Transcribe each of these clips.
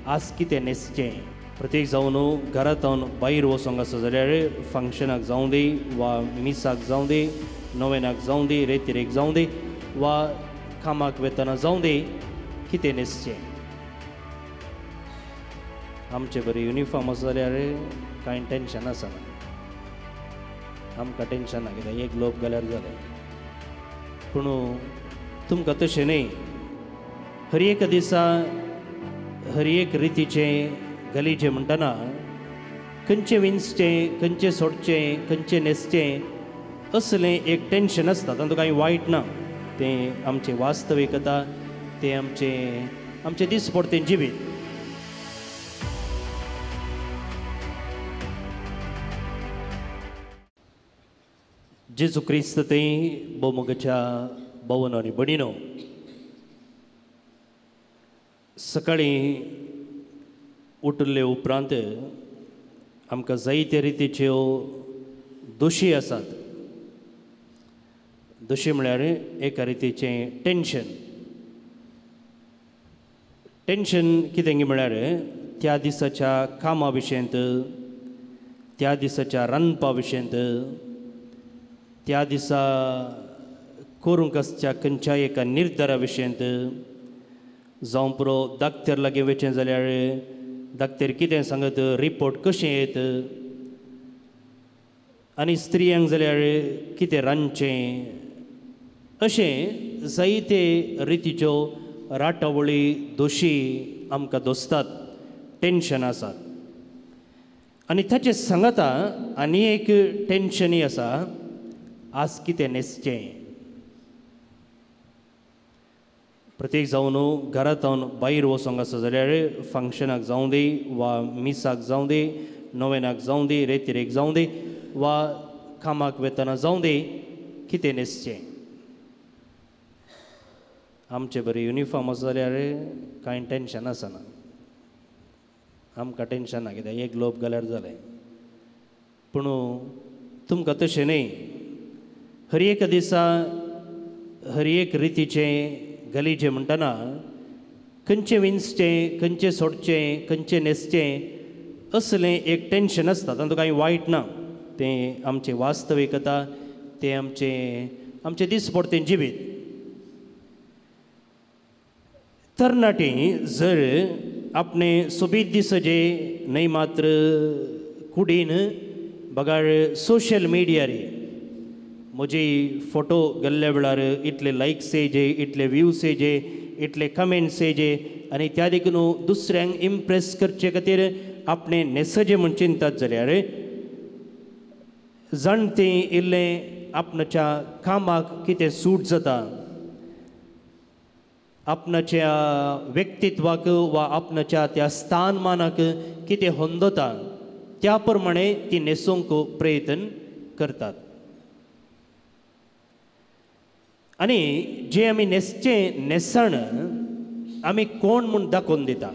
आज कितें न्हेसचें। प्रत्येक जावन घरांत भायर वचोंक आसा जाल्यार फंक्शनाक जावं दी वा मिसाक जावं दी, नोवेनाक जावं दी, रेतिरेक जावं दी वा कामाक वेतना जावं दी, कितें न्हेसचें। आमचे बरें युनिफॉर्म आसा जाल्यार कांय टेंशन आसना, आमकां टेंशन ना कित्याक एक लोप घाल्यार जालें। पूण तुमकां तशें न्हय, हर एक दिसा हर एक रितीचें गलीचें म्हणटना खंयचें विंचचें, खंयचें सोडचें, खंयचें न्हेसचें असलें एक टेंशन आसता। तातूंत कांय वायट ना, तें आमचें वास्तविकता, तें आमचें आमचें दिसपडतें जिवीत। जेजू क्रिस्त थंय भोवमोगाच्या भोवन आनी भयणीनो, सकाळीं उठले उपरांत आमकां जायते रितीच्यो दोशी आसात। दोशी म्हळ्यार एका रितीचें टेंशन। टेंशन कितें म्हळ्यार त्या दिसाच्या कामा विशयंत, त्या दिसाच्या रांदपा विशयंत, त्या दिसा करूंक आसच्या खंयच्या एका निर्धारा विशयंत, जावं पुरो डाक्टर लागीं वचचें जाल्यार डाक्टर कितें सांगत, रिपोर्ट कशें येत, आनी स्त्रियांक जाल्यार कितें रांदचें, अशें जायते रितीच्यो राटावळी दोशी आमकां दोसतात, टेंशन आसात। आनी ताचें सांगाता आनी एक टेंशनूय आसा, आज कितें न्हेसचें। प्रत्येक जावन घरांत भायर वचोंक आसा जाल्यार फंक्शनाक जावं दी वा मिसाक जावं दी, नोवेनाक जावं दी, रेतिरेक जावं दी वा कामाक वेतना जावं दी, कितें न्हेसचें। आमचें बरें युनिफॉर्म आसा जाल्यार कांय टेंशन आसना, आमकां टेंशन ना कित्याक एक लोप घाल्यार जालें। पूण तुमकां तशें न्हय, हर एक दिसा हर एक रितीचें गलीचें म्हणटना खंयचें विंचचें, खंयचें सोडचें, खंयचें न्हेसचें असलें एक टेंशन आसता। तातूंत कांय वायट ना, तें आमचें वास्तविकता, तें आमचें आमचें दिसपडतें जिवीत। तरणाटीं जर आपणें सोबीत दिसचे न्हय मात्र कुडीन बगार सोशल मिडियार म्हजी फोटो गेल्ल्या वेळार इतले लायक्स येजे, इतले व्यूज येजे, इतले कमेंट्स येजे, आनी त्या देखून दुसऱ्यांक इम्प्रेस करचे खातीर आपणें न्हेसचें म्हूण चिंतात जाल्यार जाणटीं इल्लें आपणाच्या कामाक कितें सूट जाता, आपणाच्या व्यक्तित्वाक वा आपणाच्या त्या स्थानमानाक कितें होंदता त्या प्रमाणे ती न्हेसूंक प्रयत्न करतात। आनी जें आमी न्हेसचें न्हेसण आमी कोण म्हूण दाखोवन दिता।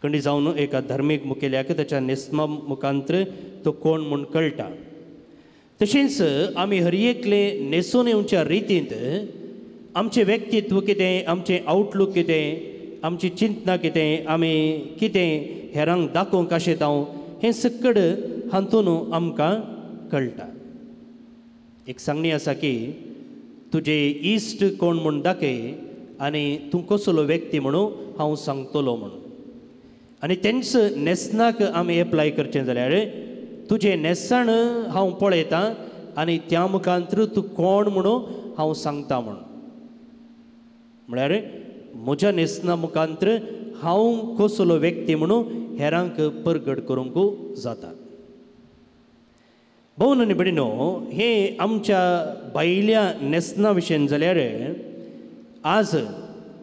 खंडी जावन एका धार्मीक मुखेल्याक ताच्या न्हेसणा मुखांतर तो कोण म्हूण कळटा। तशेंच आमी हर एकले न्हेसून येवच्या रितींत आमचें व्यक्तित्व कितें, आमचें आवटलूक कितें, आमची चिंतना कितें, आमी कितें हेरांक दाखोवंक आशेता हें सकड हातून आमकां कळटा। एक सांगणी आसा की तुजे इश्ट कोण म्हूण दाखय आनी तूं कसलो व्यक्ती म्हणून हांव सांगतलो म्हणून। आनी तेंच न्हेसणाक आमी एप्लाय करचें जाल्यार तुजें न्हेसण हांव पळयतां आनी त्या मुखांतर तूं कोण म्हणून हांव सांगता म्हणून। म्हळ्यार म्हज्या न्हेसणा मुखांतर हांव कसलो व्यक्ती म्हणून हेरांक परगट करूंक जाता। भोवन आनी भयणीनो, हें आमच्या भायल्या न्हेसणा विशयन जाल्यार आज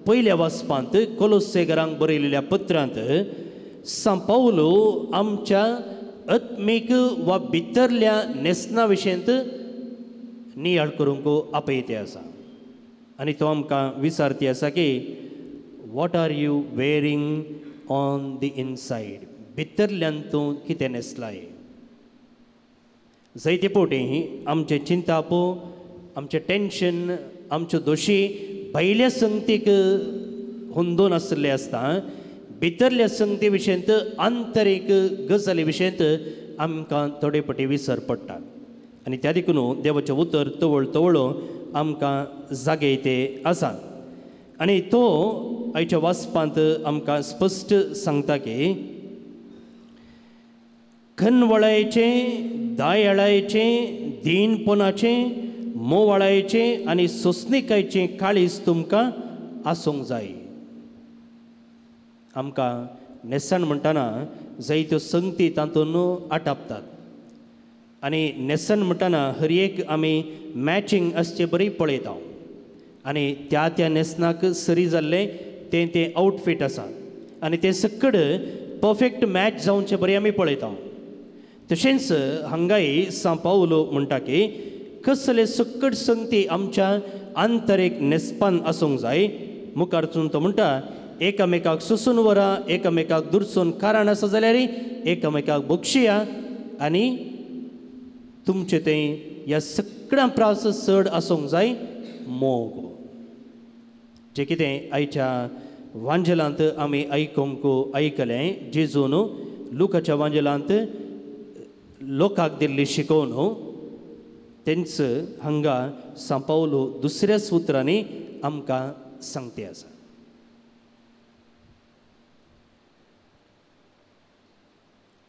पयल्या वाचपांत कोलोसेगरांक बरयलेल्या पत्रांत सांत पावलो आमच्या आत्मीक वा भितरल्या न्हेसणा विशयंत नियाळ करूंक आपयते आसा। आनी तो आमकां विचारती आसा की what are you wearing on the inside, भितरल्यान तूं कितें न्हेसलाय। जायते फावटी आमचें चिंताप, आमचें टेंशन, आमच्यो दोशी भायल्या संगतीक हुंदून आशिल्ले आसता। भितरल्या संगती विशयंत आंतरीक गजाली विशयंत आमकां थोडे पटी विसर पडटा आनी त्या देखून देवाचें उतर तवळ तवळ आमकां जागे ते आसा. आनी तो आयच्या वाचपांत आमकां स्पश्ट सांगता की खनवळायचें, दायळायचें, दीनपणाचें, मोवाळायचें आनी सोंसणिकायचें काळीज तुमकां आसूंक जाय. आमकां न्हेसण म्हणटना जायत्यो संगती तातूंत आटापतात आनी न्हेसण म्हणटना हर एक आमी मॅचिंग आसचे बरी पळयता आनी त्या त्या न्हेसणाक सरी जाल्लें तें तें आउटफीट आसा आनी तें सकड परफेक्ट मॅच जावचे बरी आमी पळयता. तशेंच हांगाय सांव पावलो म्हणटा की कसले सकट संगती आमच्या आंतरीक न्हेसपान आसूंक जाय. मुखारचून तो म्हणटा एकामेकाक सोसून व्हरा, एकामेकाक दुरसून कारण आसा जाल्यार एकामेकाक बक्षिया आनी तुमचें तें ह्या सगळ्यां प्रास चड आसूंक जाय मोग. जें कितें आयच्या वांजेलांत आमी आयकूंक आयकलें जेजून लुकाच्या वांजेलांत लोकांक दिल्ली शिकोवन तेंच हांगा सांव पावलो दुसऱ्या सुत्रांनी आमकां सांगते आसा.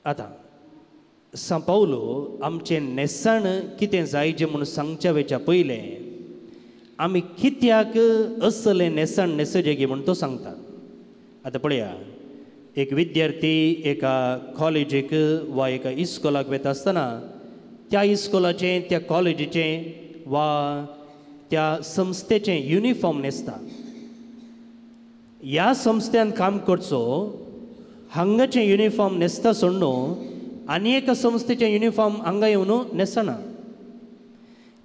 आतां सांव पावलो आमचें न्हेसण कितें जाय जें म्हूण सांगच्या वेच्या पयलें आमी कित्याक असलें न्हेसण न्हेसचें गी म्हूण तो सांगता. आतां पळया, एक विद्यार्थी एका कॉलेजीक वा एका इस्कोलाक वता आसतना त्या इस्कोलाचें, त्या कॉलेजीचें वा त्या संस्थेचें युनिफॉर्म न्हेसता. ह्या संस्थेन काम करचो हांगाचें युनिफॉर्म न्हेसता सोडून आनी एका संस्थेचें युनिफॉर्म हांगा येवन न्हेसना.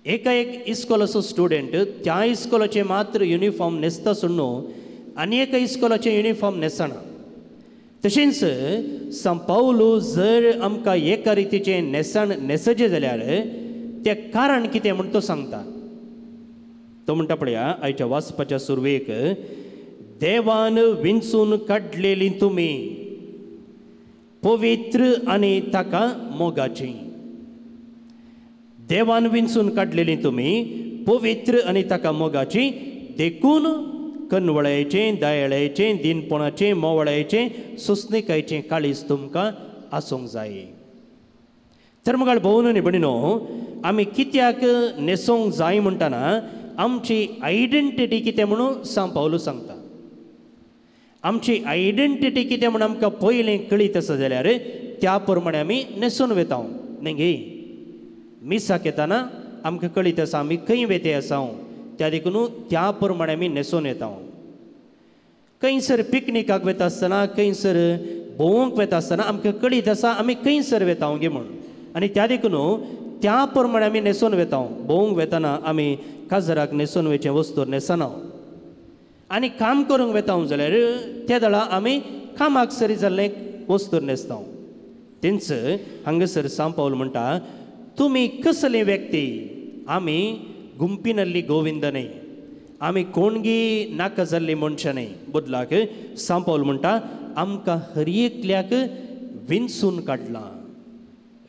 एका एक इस्कोलाचो स्टुडंट त्या इस्कोलाचें मात्र युनिफॉर्म न्हेसता सोडून आनी एका इस्कोलाचें युनिफॉर्म न्हेसना. तशेंच सांव पावलो जर आमकां एका रितीचें न्हेसण न्हेसचें जाल्यार तें कारण कितें म्हूण तो सांगता. तो म्हणटा पळया आयच्या वाचपाच्या सुरवेक, देवान विंचून काडलेली तुमी पवित्र आनी ताका मोगाची. देवान विंचून काडलेली तुमी पवित्र आनी ताका मोगाची, देखून कनवळायचें, दयाळायचें, दीनपणाचें, मोवळायचें, सोंसणिकायचें काळीज तुमकां आसूंक जाय. तर मुखार भोवन आनी भयणीनो, आमी कित्याक न्हेसूंक जाय म्हणटना आमची आयडेंटिटी कितें म्हणून सांव पावलो सांगता. आमची आयडेंटिटी कितें म्हूण आमकां पयलें कळीत आसा जाल्यार त्या प्रमाणे आमी न्हेसून वता. न्ही गे, मिसाक येताना आमकां कळीत आसा आमी खंय वेते आसा, त्या देखून त्या प्रमाणे आमी न्हेसून येता. खंयसर पिकनिकाक वता आसतना, खंयसर भोंवंक वता आसतना आमकां कळीत आसा आमी खंयसर वता गे म्हूण, आनी त्या देखून त्या प्रमाणे आमी न्हेसून वता. भोंवंक वतना आमी काजराक न्हेसून वयचें वस्तू न्हेसना आनी काम करूंक वता जाल्यार त्या वेळा आमी कामाक सरी जाल्लें वस्तू न्हेसता. तेंच हांगासर सांव पावल म्हणटा तुमी कसली व्यक्ती, आमी गुंपिनल्ली गोविंद न्हय, आमी कोणगी नाका जाल्ली मनशां न्हय. बदलाक सांव पावल म्हणटा आमकां हर एकल्याक विंचून काडलां,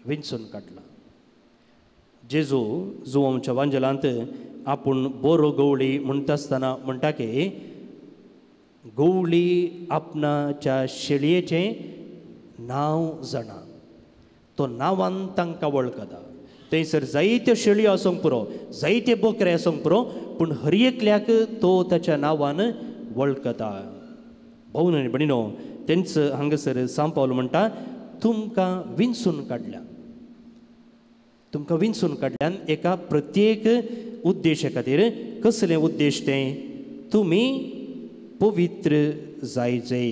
विंचून काडलां. जेजू जुवांच्या वांजेलांत आपूण बरो गवळी म्हणटा आसतना म्हणटा की गवळी आपणाच्या शेळयेचें नांव जाणा, तो नांवान तांकां वळखता. थंयसर जायत्यो शेळयो आसूंक पुरो, जायते बोकरे आसूंक पुरो, पूण हर एकल्याक तो ताच्या नांवान वळखता. भोवन आनी भयणीनो, तेंच हांगासर सांव पावलो म्हणटा तुमकां विंचून काडल्या, तुमकां विंचून काडल्यान एका प्रत्येक उद्देशा खातीर. कसलें उद्देश तें? तुमी पवित्र जायचे.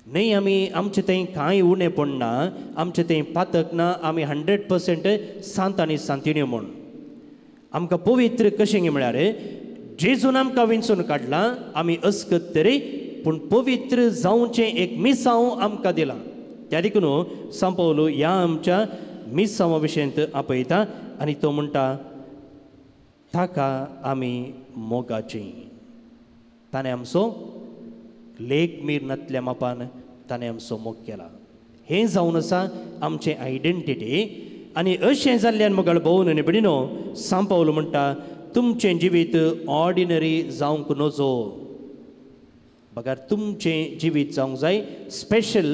न्हय आमी आमचें थंय कांय उणें पडना, आमचें थंय पातक ना, आमी 100% सांत आनी सांतिण्यो म्हूण. आमकां पवित्र कशें म्हळ्यार जेजून आमकां विंचून काडलां, आमी अस्कत तरी पूण पवित्र जावचें एक मिसांव आमकां दिलां. त्या देखून सांव पावलो ह्या आमच्या मिसांवा विशयंत आपयता आनी तो म्हणटा ताका आमी मोगाची. ताणें आमचो लेख मीर नातल्या मापान ताणें आमचो मोग केला. हें जावन आसा आमचें आयडेंटिटी. आनी अशें जाल्ल्यान मगळ भोवन आनी भयणीनो सांव पावल म्हणटा तुमचें जिवीत ऑर्डिनरी जावंक नजो, बगर तुमचें जिवीत जावंक जाय स्पेशल.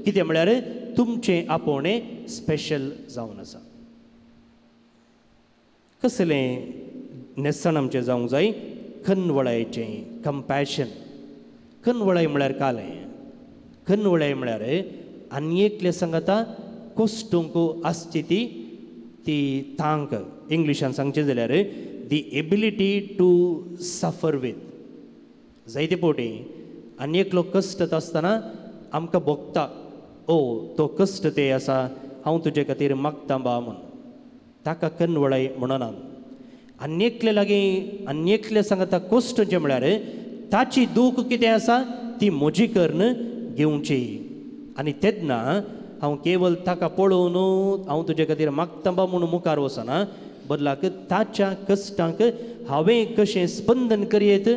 कितें म्हळ्यार तुमचें आपोवणें स्पेशल जावन आसा. कसलें न्हेसण आमचें जावंक जाय? कनवळायचें, कंपॅशन. कनवळाय म्हळ्यार कालें, कनवळाय म्हळ्यार आनी एकले सांगता कोश्टूंक आसची ती ती तांक. इंग्लिशान सांगचें जाल्यार the ability to suffer with. जायते फावटी आनी एकलो कश्ट आसतना आमकां भोगता, ओ तो कश्ट ते आसा, हांव तुजे खातीर मागता बा म्हूण, ताका कनवळाय म्हणना. आनी एकले लागीं आनी एकले सांगता कश्टचें म्हळ्यार ताची दूख कितें आसा ती म्हजी करून घेवची. आनी तेन्ना हांव केवल ताका पळोवन हांव तुजे खातीर मागता बा म्हूण मुखार वचना, बदलाक ताच्या कश्टांक हांवें कशें स्पंदन करयेत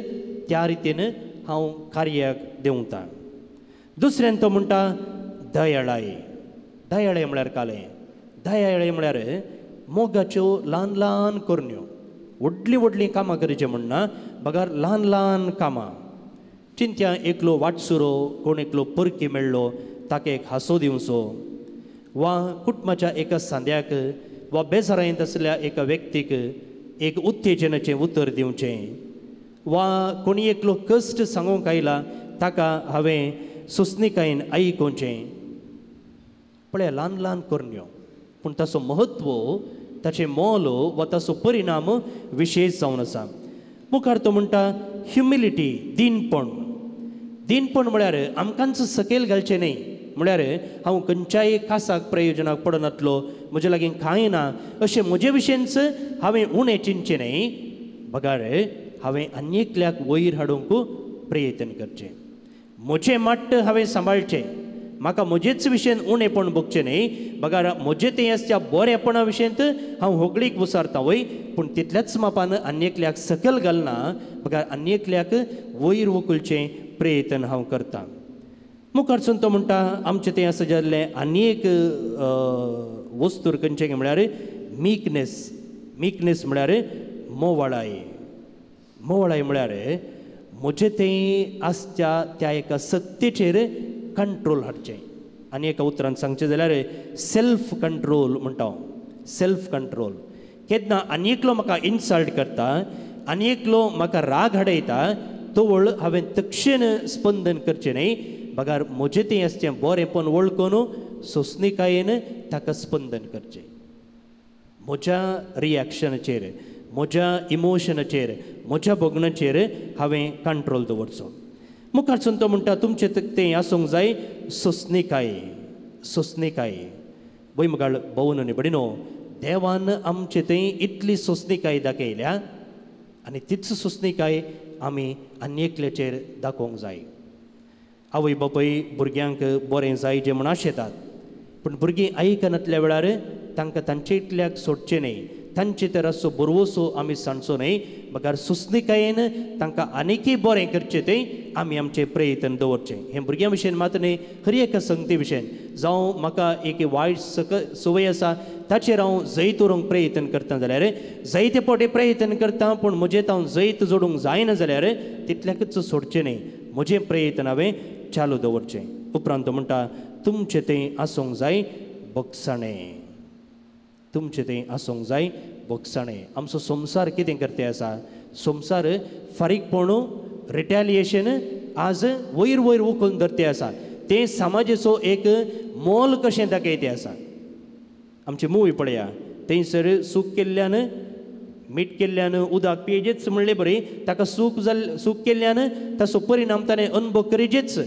त्या रितीन हांव कार्याक देंवता. दुसऱ्यान तो म्हणटा दयाळाय. दयाळाय म्हळ्यार कालें, दयाळाय म्हळ्यार मोगाच्यो ल्हान ल्हान करण्यो, व्हडलीं व्हडलीं कामां करचें म्हणना, बगर ल्हान ल्हान कामां. चिंत्या एकलो वाटसुरो कोण एकलो परकी मेळ्ळो ताका एक हांसो दिवचो, वा कुटुंबाच्या एका सांद्याक वा बेजारायेंत आसल्या एका व्यक्तीक एक उत्तेजनाचें उतर दिवचें, वा कोणी एकलो कश्ट सांगूंक आयला ताका हांवें सोंसणीकायेन आयकुचें. पळया ल्हान ल्हान करण्यो, पूण ताचो म्हत्व, ताचें मोल वा ताचो परिणाम विशेश जावन आसा. मुखार तो म्हणटा ह्युमिलिटी, दीनपण. दीनपण म्हळ्यार आमकांच सकयल घालचें न्हय, म्हळ्यार हांव खंयच्याय खासाक प्रयोजनाक पडनातलो, म्हजे लागीं कांय ना अशें म्हजे विशींच हांवें उणें चिंतचें न्हय, बगर हांवें आनी एकल्याक वयर हाडूंक प्रयत्न करचें. म्हजें माट्ट हांवें सांबाळचें, म्हाका म्हजेच विशयन उणेपण भोगचें न्हय, बगर म्हजें तें आसच्या बरेपणा विशयंत हांव होगळीक विचारता वय, पूण तितल्याच मापान आनी एकल्याक सकयल घालना, बगर आनी एकल्याक वयर उखलचें प्रयत्न हांव करतां. मुखारसून तो म्हणटा आमचें तें आसा जाल्लें आनी एक वस्तूर खंयचें म्हळ्यार मिकनेस. मिकनेस म्हळ्यार मोवाळाय. मोवाळाय म्हळ्यार म्हजें तें आसच्या त्या एका सक्तेचेर कंट्रोल हाडचें. आनी एका उतरान सांगचें जाल्यार सेल्फ कंट्रोल म्हणटा हांव. सेल्फ कंट्रोल केन्ना आनी एकलो म्हाका इन्सल्ट करता, आनी एकलो म्हाका राग हाडयता, तवळ हांवें तक्षण स्पंदन करचें न्हय, बगर म्हजें तें आसचें बरेंपण वळखून सोंसणीकायेन ताका स्पंदन करचें. म्हज्या रिएक्शनाचेर, म्हज्या इमोशनाचेर, म्हज्या भोगण्याचेर हांवें कंट्रोल दवरचो. मुखारसून तो म्हणटा तुमचें तें आसूंक जाय सोंसणीकाय. सोंसणीकाय वय मगाळ भोवन आनी भयणीनो, देवान आमचे थंय इतली सोंसणीकाय दाखयल्या आनी तीच सोंसणीकाय आमी आनी एकल्याचेर दाखोवंक जाय. आवय बापूय भुरग्यांक बरें जाय जें म्हूण आशेतात, पूण भुरगीं आयकनातल्या वेळार तांकां तांचे इतल्याक सोडचें न्हय, तांचे तर असो बरवसो आमी सांडचो न्हय, बगर सोंसणीकायेन तांकां आनीकय बरें करचें तें आमी आमचें प्रयत्न दवरचें. हें भुरग्यां विशयन मात्र न्हय, हर एका संगती विशयन. जावं म्हाका एक वायट संवय आसा ताचेर हांव जैत उरोवंक प्रयत्न करता जाल्यार, जायते फावटी प्रयत्न करता पूण म्हजें हांव जैत जोडूंक जायना जाल्यार तितल्याकच सोडचें न्हय, म्हजें प्रयत्न हांवें चालू दवरचें. उपरांत तो म्हणटा तुमचें तें आसूंक जाय भोगसाणें. तुमचें तें आसूंक जाय भोगसाणें. आमचो संवसार कितें करते आसा, संवसार फारीकपण, रिटेलिएशन आज वयर वयर उखलून धरते आसा, तें समाजाचो एक मोल कशें दाखयते आसा. आमची मुवी पळया, थंयसर सूख केल्ल्यान मीठ केल्ल्यान उदक पियेजेच म्हणलें बरें, ताका सूख जाल् सूख केल्ल्यान ताचो परिणाम ताणें अनुभव करिजेच.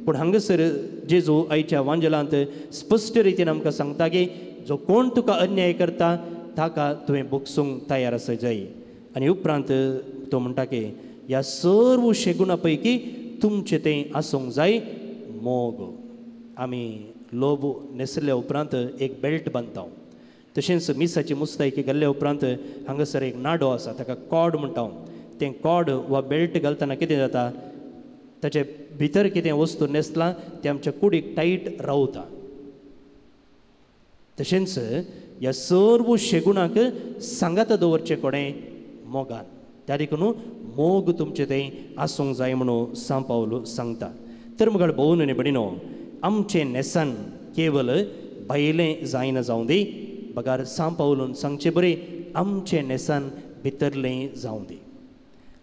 पूण हांगासर जेजू आयच्या वांजलांत स्पश्ट रितीन आमकां सांगता की जो कोण तुका अन्याय करता ताका तुवें भोगसूंक तयार आसा जाय. आनी उपरांत तो म्हणटा की ह्या सर्व शेगुणा पैकी तुमचें तें आसूंक जाय मोग. आमी लोब न्हेसल्या उपरांत एक बेल्ट बांदता, तशेंच मिसाची मुस्तायकी घाल्ल्या उपरांत हांगासर एक नाडो आसा ताका कॉर्ड म्हणटा. तें कॉर्ड वा बेल्ट घालतना कितें जाता, ताचे भितर कितें वस्तू न्हेसलां तें आमच्या कुडीक टायट रावता. तशेंच ह्या सर्व शेगुणाक सांगाता दवरचे कोणें मोगान. त्या देखून मोग तुमचें तें आसूंक जाय म्हणून सांव पावल सांगता. तर मुखार भोवन आनी भयणीनो, आमचें न्हेसन केवल भायलें जायना जावं दी, बगार सांव पावलून सांगचें बरें आमचें न्हेसन भितरलें जावं दी.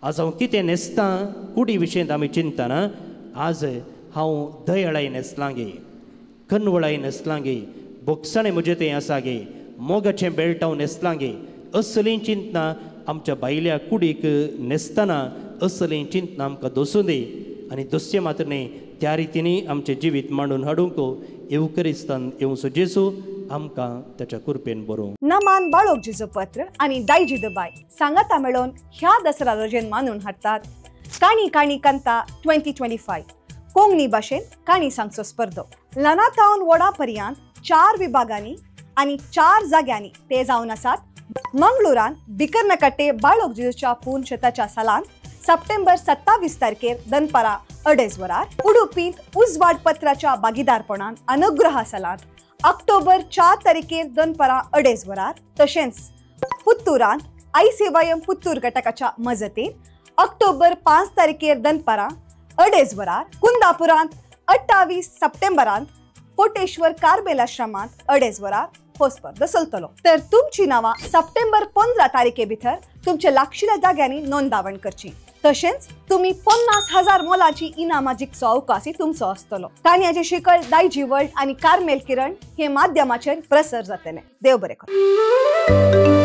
आज हांव कितें न्हेसतां कुडी विशयंत आमी चिंतना, आज हांव दयाळाय न्हेसलां गे, कनवळाय न्हेसलां गे, बोगसाणें म्हजें तें आसा गे, मोगाचें बेल्ट हांव न्हेसलां गे, असलीं चिंतना आमच्या भायल्या कुडीक न्हेसतना असलीं चिंतना आमकां दसूं दी. आनी दसचें मात्र न्ही, त्या रितीनी आमचें जिवीत मांडून हाडूंक येवकरिस्तान येवचो जेजू आमकां ताच्या कृपेन बरोवं. नमान बाळोक जिजो पत्र आनी दायजी दबाय सांगाता मेळोवन ह्या दसरा रजेन मानून हाडटात काणी काणी कंता 2025 कोंकणी भाशेन काणी सांगचो स्पर्धो. ल्हाना तावन वडा पर्यंत 4 विभागांनी आनी 4 जाग्यांनी ते जावन आसात. मंगळुरान बिकर्नकट्टे बाळोक जिजोच्या पूर्ण शेताच्या सालांत सप्टेंबर 27 तारखेर दनपारा 2:30 वरार, उडुपींत उजवाड पत्राच्या भागीदारपणान अनुग्रहा सालांत ऑक्टोबर 4 तारखेर दनपारा 2:30 वरार, तशेंच पुत्तूरांत आयसीवायम पुत्तूर घटकाच्या मजतीन ऑक्टोबर 5 तारखेर दनपारा 2:30 वरार, कुंदापुरांत 28 सप्टेंबरांत कोटेश्वर कार्बेल आश्रमांत 2:30 वरार हो स्पर्धा चलतलो. तर तुमची नांवां सप्टेंबर 15 तारखे भितर तुमच्या लागशिल्ल्या जाग्यांनी नोंदावण करची. तशेंच तुमी 50,000 मोलाची इनामां जिखचो अवकाशय तुमचो आसतलो. काणयाची शिकळ दायजी वर्ल्ड आनी कार्मेल किरण हे माध्यमाचेर प्रसार जातले. देव बरें करूं.